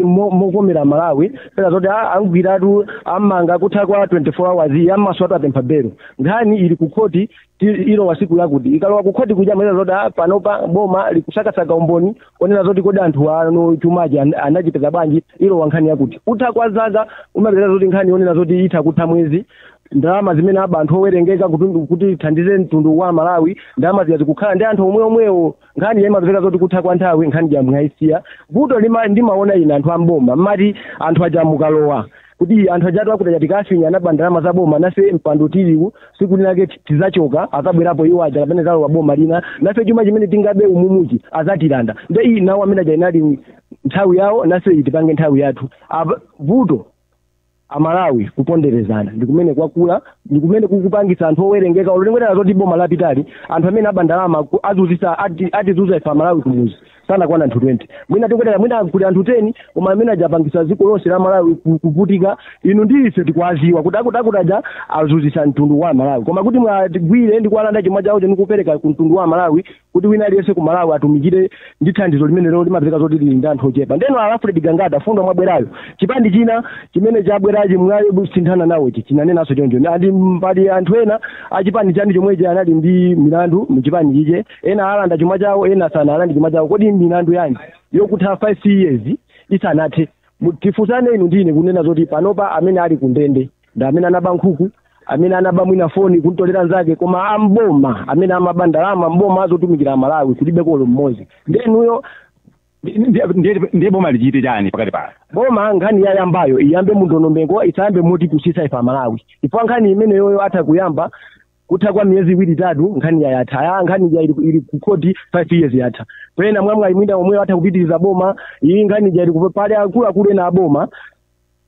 mokomera Malawi, pera zoti angwiratu amanga, kutha kwa 24 hours ammaswatu apempha belo. Nkhani ili ku khoti, ilowa siku lakuti ikalowa ku khoti kuja mweza zoti panopa boma likusakasaka umboni onena zoti kodi anthu ano chumachi anachipeza bwanji. Ilowa nkhani yakuti kutha kwa zaka umapeza zoti nkhani yonena zoti itha kutha mwezi, ndalama zimene aba anthu owerengeka kuti thandize mtundu wa Malawi, ndalama ziya zikukhala ndi anthu omwe omwewo. Nkhani imapezeka zoti kutha kwa nthawi nkhani ja mwayisiya. Vuto ndimaona ine, anthu amboma mmati anthu aja mukalowa kuti anthu ajatu akuti atikafinya anaba ndalama za boma, nafe mpando tiliwu siku linake tizachoka, azabwerapo iwo aja kapena zalowa boma lina, nafe chuma chimene tingabe umumuchi azatilanda. Nde iyi nawo amene aja inali nthawi yawo, nafe itipange nthawi yathu. Vuto Amalawi kuponderezana ndikumene kwakula, ndikumene kukupangisa anthu owerengeka olengera zoti boma lapitali anthu amene aba ndalama azuzisa atizuza ife Amalawi kumuzi sana kwana anthu 20, mwina tikwetera mwina kuli anthu 10, koma amene ajapangisa dziko lonse la Malawi kuvutika. Inu ndi ife tikwaziwa kuti akuti aja azuzisa mtundu wa Malawi, koma kuti mwatigwire ndi kuwalanda chuma chawo ndikupereka ku mtundu wa Malawi kuti wina aliyense ku Malawi atumikire ndi thandizo limene lero limapezeka zoti lili ndi anthu ochepa. Ndeno Alfred Gangata, fundo mwabwerayo, chipandi china chimene chabwerachi mwasinthana nawochi chinanenanso choncho, andi pali anthu ena achipani chanu chomwechi anali ndi milandu muchipani chiche, ena alanda chuma chawo, ena sanalande chuma chawo. Kodi milandu yanji yokutha 5 years isanathe? Tifunsane inu ndine kunena zoti panopa amene ali kundende ndi amene anaba nkhuku, amene anaba mwina foni kuntolera nzake, koma amboma amene amaba ndalama mboma azotumikira Malawi kulibe kolo mmodzi. Ndenuyo Ndiye boma lichite chani pakati pano? Boma nkhani yayambayo iyambe mundondomeko, isayambe moti kusisa ife Amalawi. Ifo nkhani imeneyoyo atha kuyamba kutha kwa miyezi iwiri itatu nkhani yayatha. Ya nkhani ya ili ku khoti 5 years yatha. Pena mwamwa imwinda omwe atha kupitiriza boma iyi nkhani ja ili pale akuluakulu ena aboma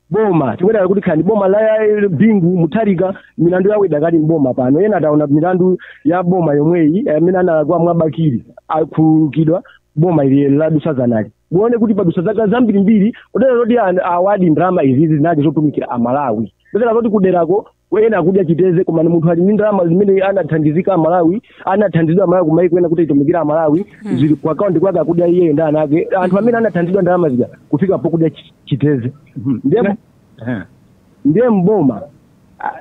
boma tikwetera kuti khani boma la Bingu Mutharika milandu yawo idakali mboma pano. Ena ataona milandu ya boma yomweyi amene analakwa mwabakiri akhululukidwa, boma ili ladusa zanali muone kuti padusa zaka zambirimbiri kutera zoti awadi ndalama izizi zinali zotumikira Amalawi, kutera zoti kuderako ena akudya chiteze, koma ni munthu ali ndi ndalama zimene anathandizika Amalawi, anathandizidwa Amalawi kumaiko ena kuti itumikira Amalawi, zili ku akaunti kwake akudya iyeyo ndi ana ake. Anthu amene anathandizidwa ndalama zija kufika pokudya chiteze. Ndiye mboma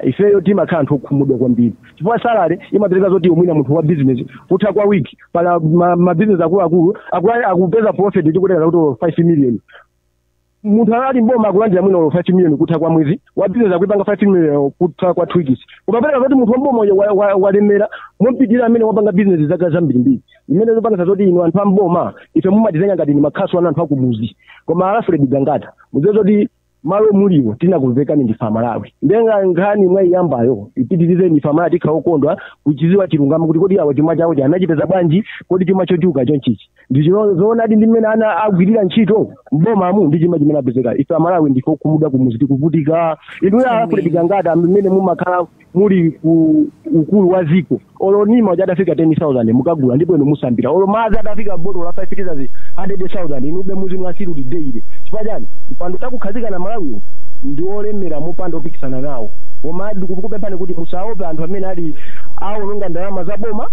ifeyo timakhala anthu okhumudwa kwambiri chifukwa salary imapereka zoti mwina munthu wa business kutha kwa wiki pala ma business akuluakulu akupeza profit tikuteka kuti 5 million, munthu ali mboma akulandira mwina 5 million kutha kwa mwezi, wa business akuipanga 5 million kutha kwa 2 weeks, umapereka zoti munthu wamboma walemera mumpitira amene wapanga business zaka zambirimbiri imene zopangisa zoti inu anthu amboma ife mumatitenga ngati ni makhasu anu anthu akumuzi. Koma Alfred Gangata, mudziwe zoti malo muliwo tinakumvekani ndife Amalawi. Ndenga nkhani mwayiyambayo ipitirizeni, ife Amalawi tikhala okondwa kuchiziwa chilungamo kuti kodi awa chuma chawo anachipeza bwanji, kodi chuma chochuka chonchichi ndizoonadi ndi mmene ana agwirira ntchito mbomamu ndi chuma chimene apezeka. Ife Amalawi ndife okhumudwa kumuzi, tikuvutika. Inuyo Alfred Gangata mmene mumakhala muli ku ukulu wa ziko, olo nima uja adafika 10,000 mukagula ndipo inu musambira, olo madzi adafika botolo la 5 liters 100,000 inube muzi mwasiru daily. Chifukwa chani? Mpando takukhazika na Malawiwo ndi olemera mupando opikisana nawo, koma ndikukupemphani kuti musaope anthu amene ali aononga ndalama za boma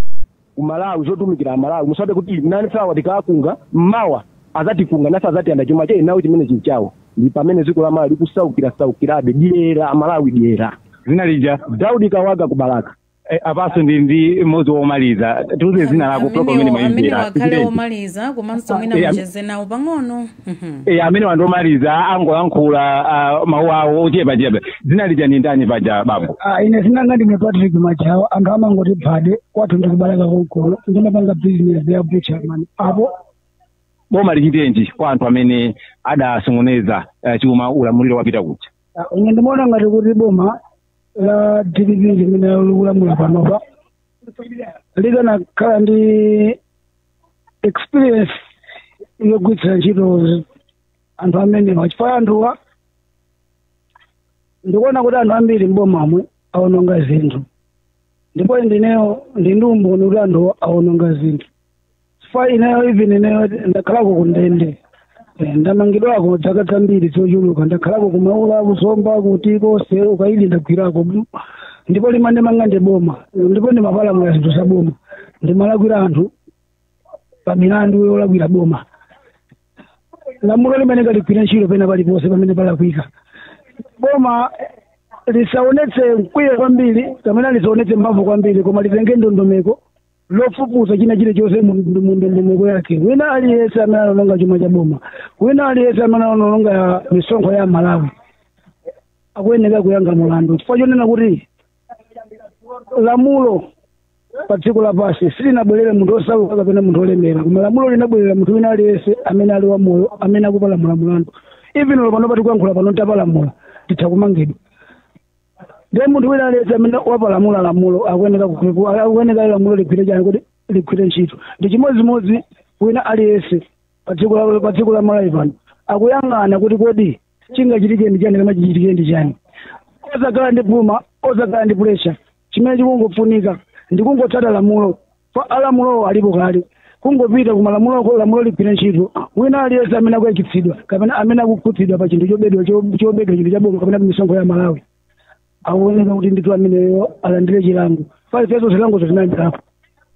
ku Malawi zotumikira Amalawi. Musaope kuti nani sawa tikakunga mmawa azatikunga nasa azatiyanda chuma che nawo chimene chinchawo. Ndi pamene dziko la Malawi likusaukira saukirabe dyera Amalawi dyera. Zina lija? Daudi Kawaga ku Balaka. Apaso ndi mmodzi womaliza, tiuze zina lako, program imene amene mwayimvera. Wakhale omaliza komanso mwina mucheze nawo pang'ono. Amene wandomaliza angolankhula mawu awo ochepachepa. Zina lija ni ndani paja, bambo? Ine zinanga ndine Patrick Machawa, anthu amangoti Phade, kwathu ndikubalaka konkono, ndimapanga business ya butcherman apo. Boma lichitenji kwa anthu amene adasong'oneza chuma ulamuliro wapita kuja? Ine ndimaona ngati kuti boma la DPP limene likulamula panopa likanakhala ndi experience yogwiritsira ntchito anthu amenewa, chifukwa anthuwa ndikuona kuti anthu ambiri mbomamwe awononga zinthu, ndipo ndineyo ndi ndi umboni kuti anthu awononga zinthu, chifukwa ineyo, even ineyo ndakhalako kundende. Ndamangidwako zaka zambiri zochuluka, ndakhalako kumaula, kusomba, kuti konse ukaili ndagwirako, ndipo limandimanga ndi boma, ndipo ndimapalamula zinthu za boma, ndimalakwira anthu pa milandu yolakwira boma. Lamulo limene kaligwira ntchito pena paliponse pamene palakwika. Boma lisaonetse mkwiyo kwambiri kapena lisaonetse mphamvu kwambiri, koma litenge ndondomeko lofufuza china chilichonse mu ndondomeko yake. Wina aliyense amene analonga chuma cha boma, wina aliyense amene analonga misonkho ya Malawi akuyeneka kuyankha mulandu, chifukwa chonena kuti lamulo pa dziko lapansi silinabwerere munthu osauka kapena munthu olemera, koma lamulo linabwerera munthu wina aliyense amene ali wamoyo, amene akupalamula mulandu. Even lero pano patikuyankhula pano tapalamula titha kumangidwa. Ndiye munthu wina aliyense amene wapalamula lamulo akuyeneka lamulo ligwire chani, kuti ligwire ntchito. Ndi chimodzimodzi wina aliyense pa dziko la Malawi pano akuyang'ana kuti kodi chingachitike ndi chani kapena chichitike ndi chani. Osakhala ndi phuma, osakhala ndi pressure. Chimene chikungofunika ndikungotsata lamulo, alamulowo alipo kale, kungopita kumalamuloko, lamulo ligwire ntchito. Wina aliyense amene akuyakitsidwa kapena amene akukhudzidwa pa chinthu chobedwa chinthu cha boma kapena misonkho ya Malawi akuoneka kuti ndithu ameneyo alandire chilango. Paliponso zilangozo zinayambirapo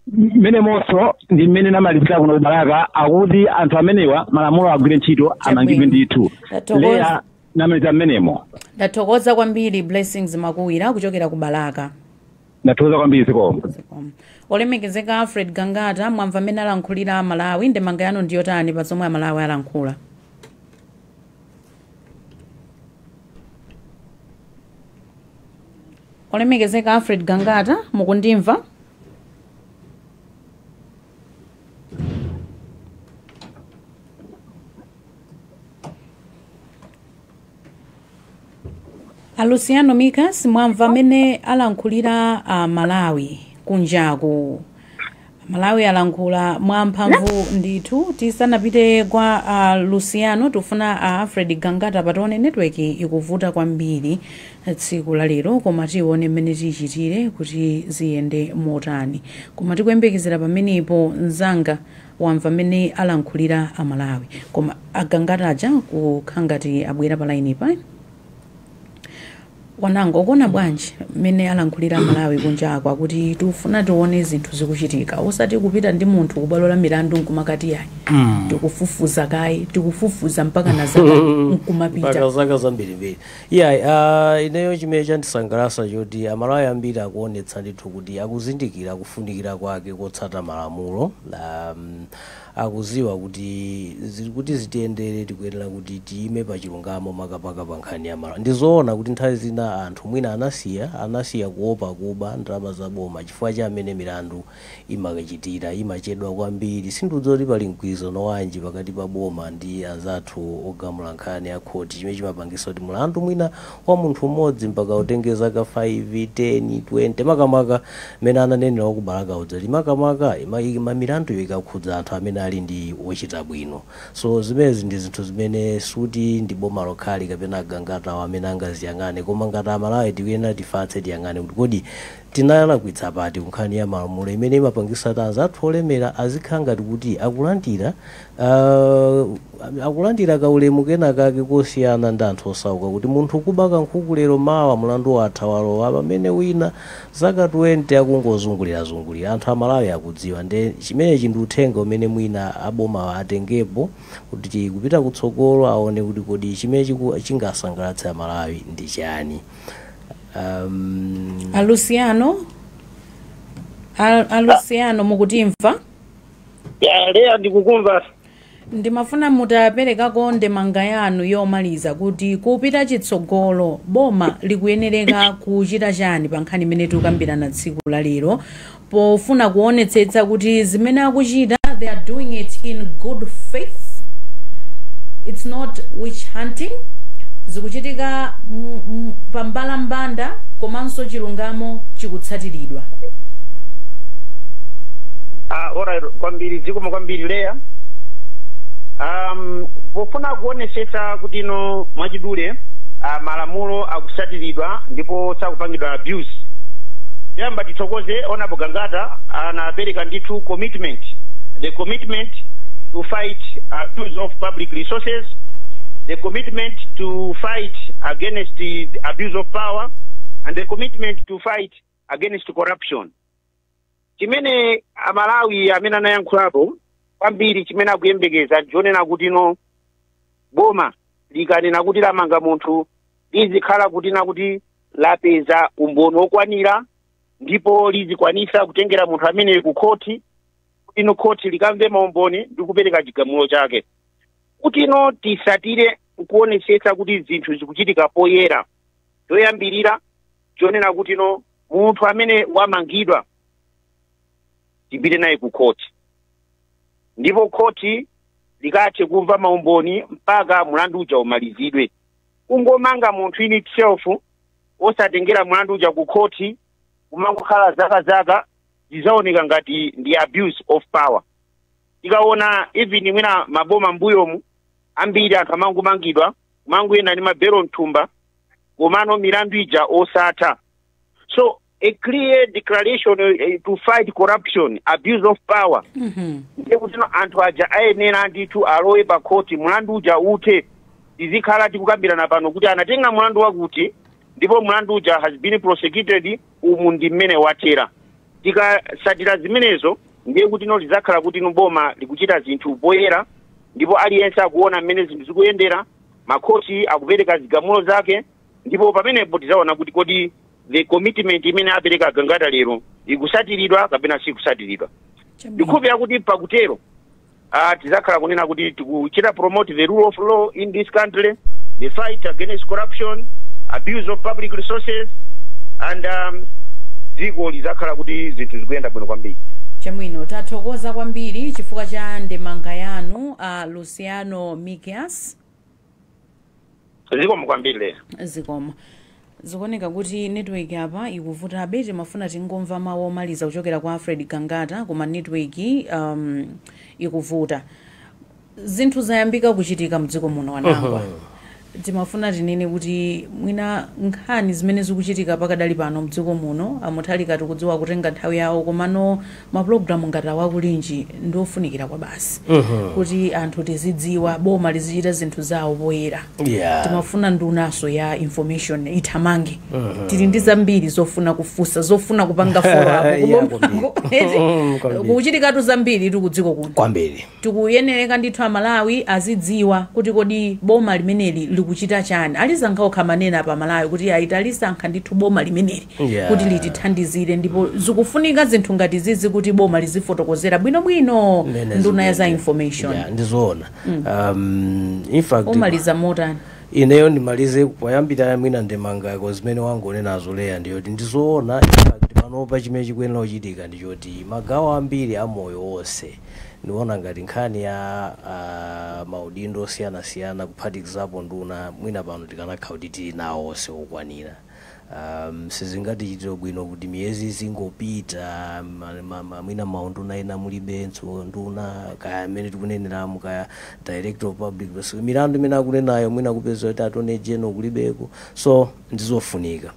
mmenemonso ndi mmene namalizira kuno kubalaka, akuti anthu amenewa malamulo agwire ntchito, amangidwe ndithu. Leya namaliza mmenemo. Ndathokoza kwambiri Blessings Makuwira kuchokera ku Balaka. Ndathokoza kwambiri, zikomo. Olemekezeka Alfred Gangata, mwamva mmene alankhulira Malawi, ndemanga yanu ndiyotani pa zomwe Amalawi alankhula? Olemekezeka Alfred Gangata, mukundimva? Aluciano Mikas, mwamva mmene alankhulira Malawi kunjaku. Malawi alankhula mwamphamvu ndithu. Tisanapite kwa Luciano, tifuna Alfred Gangata patione network ikuvuta kwambiri tsiku la lero, koma tione mmene tichitire kuti ziyende motani. Koma tikuyembekezera pamenepo mzanga wamva mmene alankhulira Amalawi. Koma agangata aja kukhangati abwera pa line pa wanango kuona bwanji mmene alankhulira Malawi kunjako, akuti tifuna tione zinthu zikuchitika, osati kupita ndi munthu kubwalo la milandu nkumakati yayi tikufufuza kayi, tikufufuza mpaka na zaka nkumapita mpaka zaka zambirimbiri. Iyayi, ineyo chimene chandisangalatsa choti Amalawi ambiri akuonetsa ndithu kuti akuzindikira kufunikira kwake kotsata malamulo. Akuziwa kuti kuti zitiyendere tikuyenera kuti tiyime pa chilungamo makamaka pa nkhani ya malamulo. Ndizoona kuti nthawi zina anthu mwina anasiya kuopa kuba ndalama za boma chifukwa cha amene milandu imakachitira imachedwa kwambiri. Sindidziwa kuti pali mgwirizano wanji pakati pa boma ndi anzathu ogamula nkhani ya khoti, chimene chimapangisa kuti mulandu mwina wa munthu mmodzi mpaka utenge zaka 5, 10, 20, makamaka mmene ananenera wakubalaka udzati makamaka milanduyo ikakhudza anthu amene ali ndi wochita bwino. So zimenezi ndi zinthu zimene suti ndi boma lokhali kapena agangatawo amene angaziyang'ane, koma ngati Amalawi tikuyenera tifatse tiyang'ane kuti kodi tinalakwitsa pati kunkhani ya malamulo imene imapangisa kuti anzathu olemera azikhala ngati kuti akulandira kaulemu kena kake kosiyana ndi anthu osauka, kuti munthu kuba kankhuku lero mawa mulandu watha walowa, pamene wina zaka 20 akungozungulirazungulira. Anthu Amalawi akudziwa, nde chimenechi ndi uthenga umene mwina aboma atengepo kuti kupita kutsogolo aone kuti kodi chimene chingasangalatse Amalawi ndi chani. Aluciano, mukutimva? Ya, Leya, ndikukumva. Ndimafuna mutaperekako ndemanga yanu yomaliza kuti kupita chitsogolo boma likuyenereka kuchita chani pa nkhani imene tikukambirana tsiku la lero, pofuna kuonetsetsa kuti zimene akuchita they are doing it in good faith, it's not witch hunting, zikuchitika pambalambanda komanso chilungamo chikutsatiridwa. Alright, kwambiri, zikomo kwambiri Leya. Pofuna kuonesetsa kuti ino mwachidule malamulo akusatiridwa ndipo sakupangidwa abuse, yamba tithokoze Honorable Gangata anapereka ndithu commitment, the commitment to fight abuse of public resources, the commitment to fight against the abuse of power, and the commitment to fight against corruption. Chimene Amalawi amene anayankhulapo kwambiri, chimene akuyembekeza, chionena kuti no, boma likanena kuti lamanga munthu, lizikhala kuti nakuti lapeza umboni wokwanira ndipo lizikwanisa kutengera munthu amene ku khoti, kuti ino khoti likamve maumboni ndi kupereka chigamulo chake. Kuti ino tisatire kuonesetsa kuti zinthu zikuchitika poyera, choyambirira chionena kuti no, munthu amene wamangidwa tipite naye ku khoti, ndipo khoti likathe kumva maumboni mpaka mlandu uja umalizidwe. Kungomanga munthu in itself osatengera mlandu uja ku khoti, kumangokhala zaka zaka, zizaoneka ngati ndi abuse of power. Tikaona even mwina maboma mbuyomu ambiri, anthu amangomangidwa, kumangoyenda ndi mabelo mthumba, komano milandu ija osatha. So a clear declaration to fight corruption, abuse of power, ndiye kuti no, anthu aja ayenera ndithu alowe pa khoti, mlandu uja uthe, tizikhala tikukambirana pano kuti anatenga mlandu wakuti ndipo mlandu uja has been prosecuted, umu ndi mmene wathera. Tikasatira zimenezo, ndiye kuti no, lizakhala kuti no, boma likuchita zinthu poyera ndipo aliyense akuona mmene zinthu zikuyendera, makhoti akupereka zigamulo zake, ndipo pamenepo tizaona kuti kodi the commitment imene apereka Gangata lero ikusatiridwa kapena sikusatiridwa. Ndikhulupirira kuti pakutero tizakhala kunena kuti tikuchita promote the rule of law in this country, the fight against corruption, abuse of public resources, and dziko lizakhala kuti zinthu zikuyenda bwino kwambiri. Chabwino, tathokoza kwambiri chifukwa cha ndemanga yanu, Luciano Mikias. Zikomo kwambiri lero. Zikomo. Zikuoneka kuti network apa ikuvutabe. Timafuna tingomva mawu omaliza kuchokera kwa Alfred Gangata, koma network ikuvuta. Zinthu zayambika kuchitika mdziko muno, wanangwa. Timafuna tinene kuti mwina nkhani zimene zikuchitika pakadali pano mdziko muno, amuthalika tikudziwa kutenga nthawi yawo, komano mapulogalamu ngati awakulinji ndiofunikira kwa basi kuti anthu tizidziwa, boma lizichita zinthu zawo poyera. Timafuna ndunaso ya information ithamange. Tili ndi zambiri zofuna kufunsa, zofuna kupanga follow up. Kwambiri. Kwambiri. Kuchitikatu zambiri tikudziko kuno. Kwambiri. Tikuyenereka ndithu Amalawi azidziwa kuti kodi boma limeneli likuchita chani. Alisankha okha manena pa Malawi kuti ayi, talisankha ndithu boma limeneli kuti litithandizire, ndipo zikufunika zinthu ngati zizi kuti boma lizifotokozera bwinobwino. Mmene Nduna ya za zikuyendera. information. Yeah, ndizoona. In fact, Umaliza motani? Ineyo ndimalize poyambira mwina ndemangako zimene wangonenazo Leya, ndiyoti ndizoona. In fact, panopa chimene chikuyenera kuchitika ndichoti magawo ambiri a moyo wonse, ndiona ngati nkhani ya maudindo osiyanasiyana, kuphatikizapo nduna, mwina pano tikanakhala kuti tili nawo onse okwanira. Sizingatichitire bwino kuti miyezi izingopita, mwina maunduna ena mulibenso nduna, kaya amene tikuneneramu, kaya director of public prosecution, milandu imene akunenayo mwina kupeza kuti attorney general kulibeko. So ndizofunika.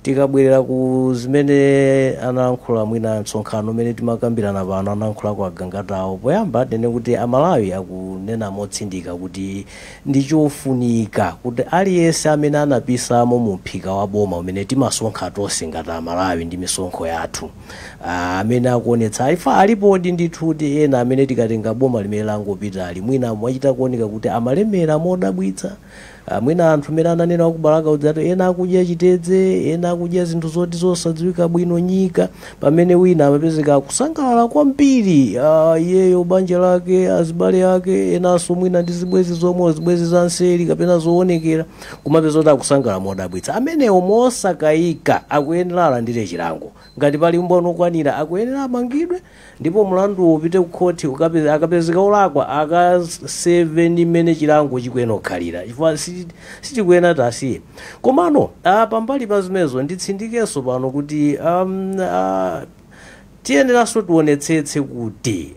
Tikabwerera ku zimene analankhula mwina msonkhano umene timakambirana pano, analankhula kwa Gangatawo, poyamba tene kuti Amalawi akunena motsindika kuti ndichofunika kuti aliyense amene anapisamo mu mphika wa boma umene timasonkha tonse ngati Amalawi ndi misonkho yathu, amene akuonetsa ifa alipodi ndithu kuti ena amene tikatenga boma limene langopitali, mwina mwachita kuoneka kuti amalemera modabwitsa. Mwina anthu amene ananena akubalaka udzati ena akudya chitedze, ena akudya zinthu zoti zosadziwika bwino nyika, pamene wina amapezeka akusangalala kwambiri, iyeyo, banja lake, azibale ake, enanso mwina ndi zibwezi zomwe zibwezi za nseri kapena zoonekera, kumapeza kuti akusangalala modabwitsa. Amenewo mosakayika akuyenera alandire chilango. Ngati pali umboni okwanira, akuyenera amangidwe ndipo mlandu upite ku khoti, akapezeka olakwa akaseve ndi mmene chilango chikuyenera kukhalira, chifukwa sichikuyenera tasiye. Komano pambali pa zimenezo, nditsindikenso pano kuti tiyeneranso tionetsetse kuti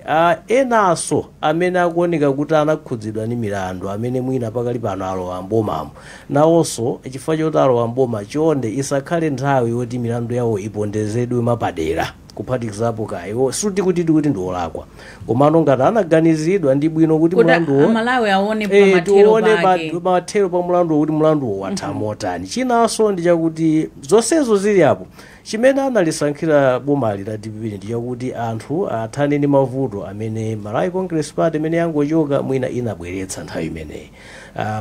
enanso amene akuoneka kuti anakhudzidwa ndi milandu, amene mwina pakali pano alowa mbomamo, nawonso chifukwa choti alowa mboma, chonde isakhale nthawi yoti milandu yawo ipondezedwe mapadera. Kuphatikizapo kayo suti kuti kuti ndi olakwa, komano ngati anaganizidwa, ndi bwino kuti kuti mlanduwo Amalawi aone pamathero tione pake. Mathero pa mlanduwo, kuti mlanduwo watha motani. Chinanso ndi chakuti zonsezo zili apo, chimene analisankhira bomali la DPP ndi chakuti anthu athane ndi mavuto amene Malawi Congress Party imene yangochoka mwina inabweretsa nthawi imeneyi.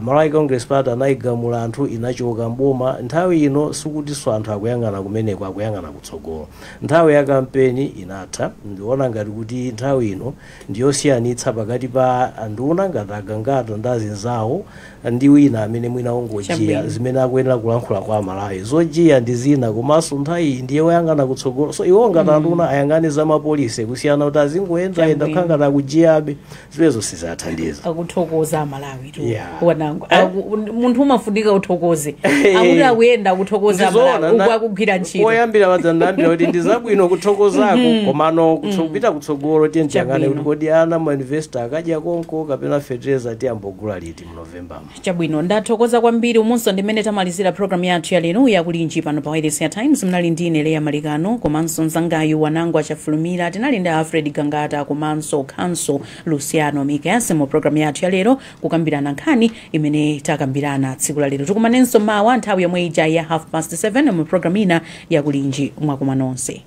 Malawi Congress Party anayigamula anthu, inachoka mboma. Nthawi ino sikutinso anthu akuyang'ana kumeneko, akuyang'ana kutsogolo. Nthawi ya kampeni inatha. Ndiona ngati kuti nthawi ino ndiyosiyanitsa pakati pa anduna ngati aGangata ndi azinzawo ndi wina amene mwina ongojiya zimene akuyenera kulankhula kwa Amalawi. Zojiya ndi zina, komanso nthawi iyi ndiye woyang'ana kutsogolo. So iwo ngati anduna ayang'ane za ma policy, kusiyana kuti azingoyendayenda kukhala ngati akujiyabe. Zimenezo sizathandiza. Akuthokoza Amalawi tu. Wanangu. Eh? Munthu umafunika uthokoze. Akuti akuyenda akuthokoza Amalawi uku akugwira ntchito. Koyambira padzandambira kuti ndi zabwino kuthokozako, komano kupita kutsogolo tiye tiyang'ane kuti kodi ana ma university akadya konko kapena fetereza tiyambogula liti mu Novembamo. Chabwino, ndathokoza kwambiri. Umunso ndimene tamalizira programu yathu ya lero yakulinji pano pa Wireless ya Times. Mnali ndine Leya Malikano komanso mzangayu Wanango Achafulumira. Tinali ndi Alfred Gangata komanso Khanso Luciano Mikes mu programu yathu ya lero, kukambirana nkhani imene takambirana tsiku la lero. Tikumanenso mawa nthawi yomwe ija ya 7:30 mu programu ina yakulinji. Mwakuma nonse.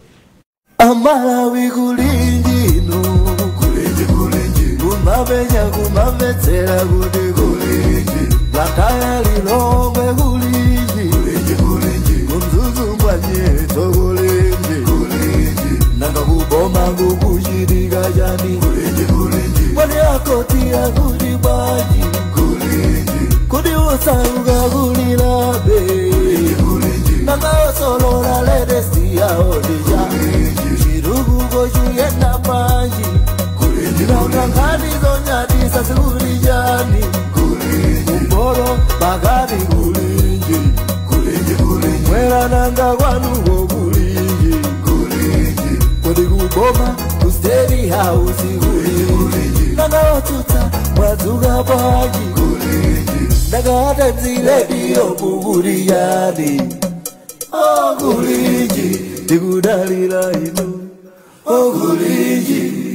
Amalawi, kulinji ino, kulinji, kulinji, kumapenya kumamvetsera kuti kulinji, Blantyre, Lilongwe, kulinji, kulinji, kulinji, kuMzuzu ngwanyetso, kulinji, kulinji, nanga kuboma kukuchitika chani? Kulinji, kulinji, kwani akoti akuti bwanji? Kulinji, kuti usauka kulilabe? Nanga osolola latest yaodija chirukuko chuyenda panji? Nanga nkhani zonyadisa zikulijani kumboro pakati? Kulinji, mwera, nanga kwanuko kulinji? Kodi kuboma ku State House kulinji? Nanga otsutsa mwadzuka bwanji? Nanga Times Radio kukuliyani? Okulinji, tikudalira inu, okulinji.